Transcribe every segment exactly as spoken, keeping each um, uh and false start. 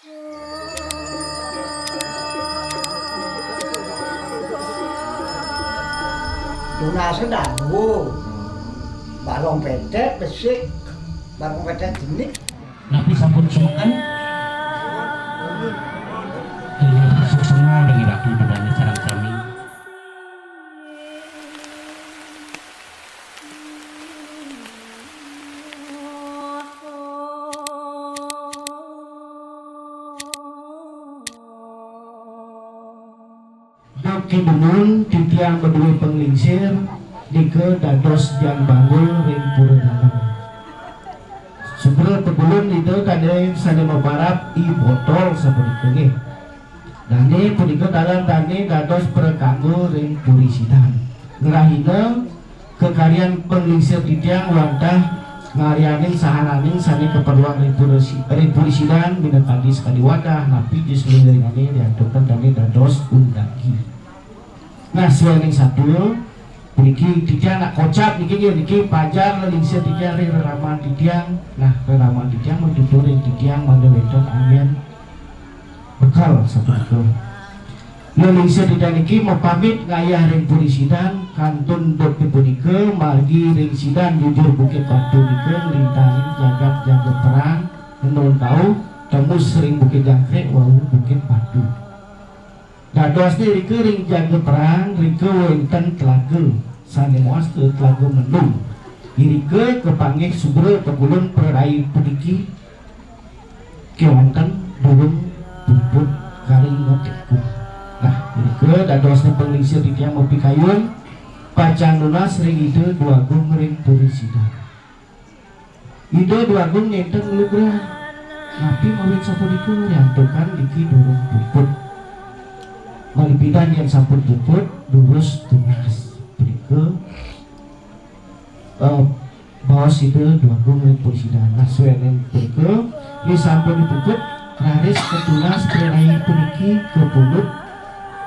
Tunas dangu. Balong petek besik, balong petek jenik. Napi sampun sumeken? Inggih, suksma ring Ratu Ida Dané sareng sami. Dumun titiang madué panglingsir, nika dados jang banggul ring pura dalem. Sugra pagulun Ida dané sané maparab I Botol sapunika nggih. Dané punika taler dané dados prakanggo ring puri sidan. Ngrahina kakaryan panglingsir titiang wantah ngaryanin sahananing sané kaperluang ring puri si-, ring puri sidan minakadi sakadi wadah napi jus ngiringané riantukan dané dados undagi. Nah, suéning satua, puniki titiang nak kocap niki nggih, niki pajar lelingsir titiang ring reraman titiang. Nah, reraman titiang matutur ring titiang mangda wénten anggén bekal sapunika. Lelingsir titiang niki mapamit ngayah ring puri sidan, kantun duk punika margi ring sidan jujur Bukit Batu nika nglintangin jagat jaga perang, nunas tau tembus ring Bukit Jangkrik wau Bukit Batu. Dadosné irika ring jaga perang, rika wénten telaga sané mawasta Telaga Mendung. Irika kapanggih sugra pagulun prarai puniki kéwanten durung puput karing ngeteku. Nah, irika dadosné panglingsir titiang mapikayun pacang nunas ring Ida Dwagung ring puri sidan. Ida Dwagung nénten nglugrah. Napi mawinan sapunika riantukan niki durung puput. Malih pidan yén sampun puput, durus tunas. Punika, eh, baos Ida Dwagung ring puri sidan. Nah, suéning punika, yén sampun dipuput, raris katunas prarai puniki kapundhut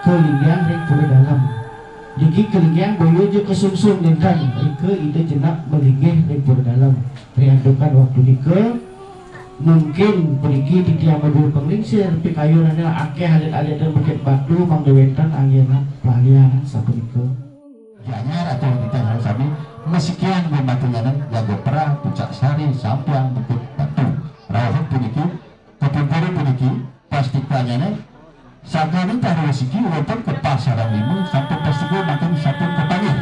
kalinggihan ring pura dalem. Niki kalinggihan boya ja kasungsung nénten, rika Ida jenek malinggih ring pura dalem. Riantukan waktu nika, mungkin puniki titiang madué panglingsir, pikayunané akéh alit-alitan Bukit Batu mangda wénten anggéna palalian sapunika. Jani Ratu titiang sareng sami masikian ring batu nyanan Jaga Perang, Pucak Sari, Sampiang, Bukit Batu. Rauh puniki, kapungkur puniki, pastikannyané, sakadi taru siki wénten kepah sareng lima sampun pastika mangkin sampun kapanggih.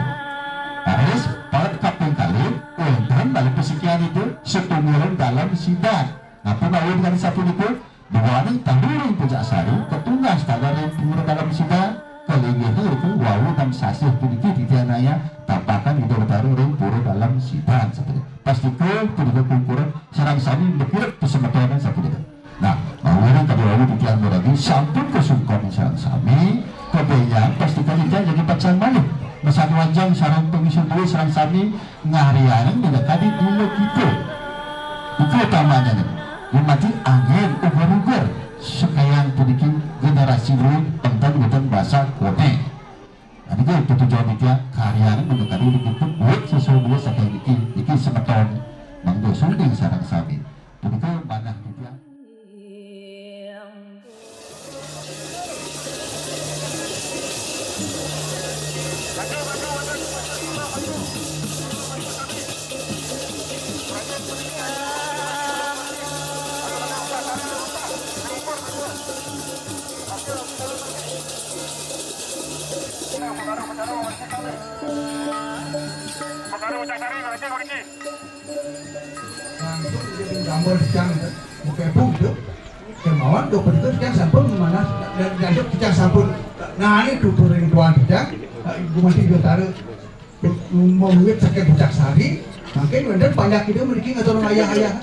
Raris palet kaping kalih, wénten malih pasikian Ida satunggiling dalem sidan. Napa mawinan kadi sapunika? Duaning taru ring Pucak Sari, katunas taler ring pura dalem sidan, kalinggihé irika wau tan sasih puniki titiang nayah tapakan Ida Betara ring pura dalem sidan sapunika. Pastika punika pungkuran sareng sami makirep pasemetonan sapunika. Nah, mawinan kadi wau titiang miragi sampun kasungkem sareng sami, kabénjang pastika titiang jagi pacang malih. Masanwanjang sareng pangisuh dué sareng sami ngaryanin minakadi dina kita. Ika utamanya nih, mati anggén uger-uger sakayang puniki generasi luwih pengten ngeten basa koné. Nah, niki tetujon titiang karyanin minakadi niki buat sesuai buat sakayang niki, niki semeton mangda sunding sareng sami. Punika manah titiang. Langsung jadi gambar titiang, buka buku tu. Kemauan tu betul titiang sampun manah dan gantuk titiang sampun. Nah, ini tutur ring tuan titiang. Ibu Mati Biotara. Mawiwit saking Pucak Sari, mangkin wénten panjak Ida mriki ngaturang ayah-ayah.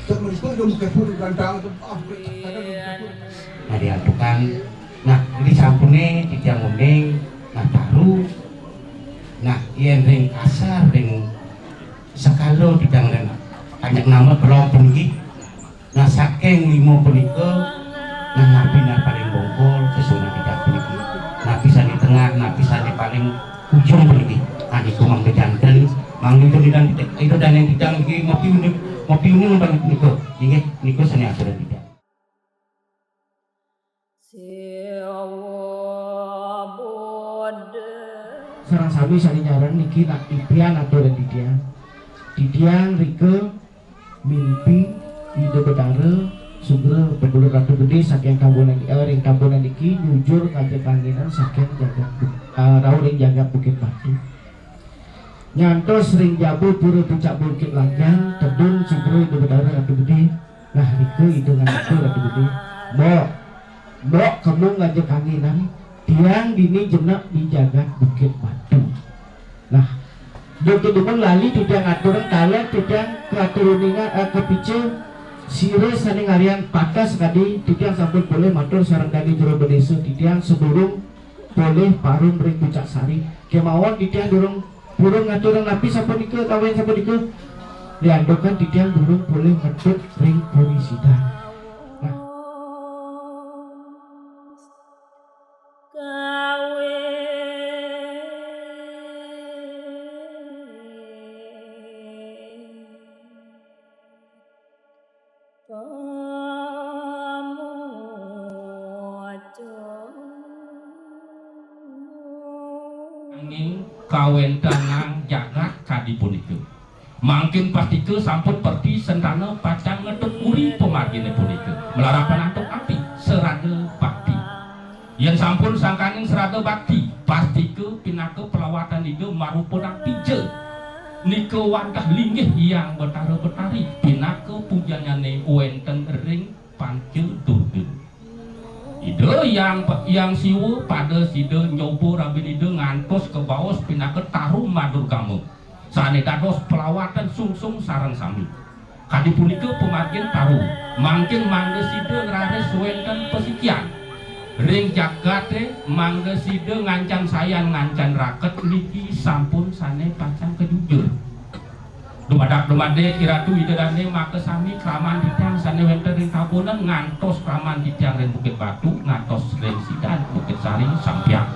Terus mriki Ida mukepur gantang, ah, kadang mukepur. Nah, diantukan. Nah, disampuné titiang uning, nah, taru. Nah, yén ring kasar, ring sekala titiang ring panjak nama belong puniki. Nah, saking lima punika, nah, napi nah paling bongkol, sesuunan titiang puniki. Napi sané tengah, napi sané paling ujung puniki. Nah, niku mangda janten, mangda ida dané titiang niki mapiuning, mapiuning banget niku. Inggih, niku sané aturan titiang. Sareng sami sané nyarengin niki nak titiang aturang titiang. Titiang rika mimpi Ida Betara sugra pendulur Ratu Gedé saking Tambunan, eh, ring Tambunan niki nyujur ngajeng kanginan saking jagat Bu-, eh, rauh ring jagat Bukit Batu. Nyantos ring jaba pura pucak Bukit Lanjang, tedun sugra Ida Betara Ratu Gedé. Nah, rika Ida ngandika Ratu Gedé, "Mbok, mbok kemu ngajeng kanginan, tiang dini jenek di jagat Bukit Batu." Nah, dumun lali titiang aturang taler, titiang katur uninga, eh, kapica sira sané ngarian pateh sakadi, titiang sampun polih matur sareng dané jero bendésa titiang sadurung polih parum ring Pucak Sari. Kémaon titiang durung purun ngaturang napi sapunika, kawin sapunika. Riantukan titiang durung polih ngedut ring Puri Sidan. Nah. Nanging kawéntenan jagat kadi punika. Mangkin pastika sampun perti sentana pacang ngetut uri pamarginé punika. Malarapan antuk napi? Srada bakti. Yén sampun sangkaning srada bakti, pastika pinaka pelawatan Ida marupa dija. Nika wantah linggih Hyang Betara Betari, pinaka pujanyané wénten ring panca durga. Ida Hyang, Hyang Siwa pada sida nyoba rabin Ida ngantos kabaos pinaka taru madurgama. Sané dados pelawatan sungsung sareng sami. Kadi punika pamargin taru, mangkin mangda sida ngraris wénten pasikian. Ring jagaté mangda sida ngancan sayan ngancan raket niki sampun sané pacang kajujur. Dumadak dumadik iratu Ida Dané makasami kraman titiang sané wénten ring Tabunan ngantos kraman titiang ring Bukit Batu, ngantos ring Sidan Bukit Sari sampiang.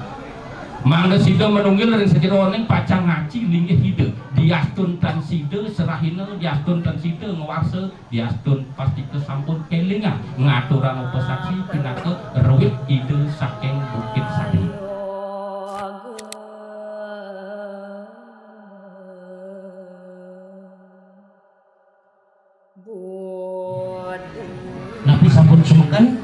Mangda sida manunggil ring sajeroning pacang ngaci linggih Ida. Diastun tan sida serahina, diastun tan sida ngwarsa, diastun pastika sampun kélingan ngaturang upasaksi pinaka ruit Ida saking Bukit Sari. Napi sampun sumeken?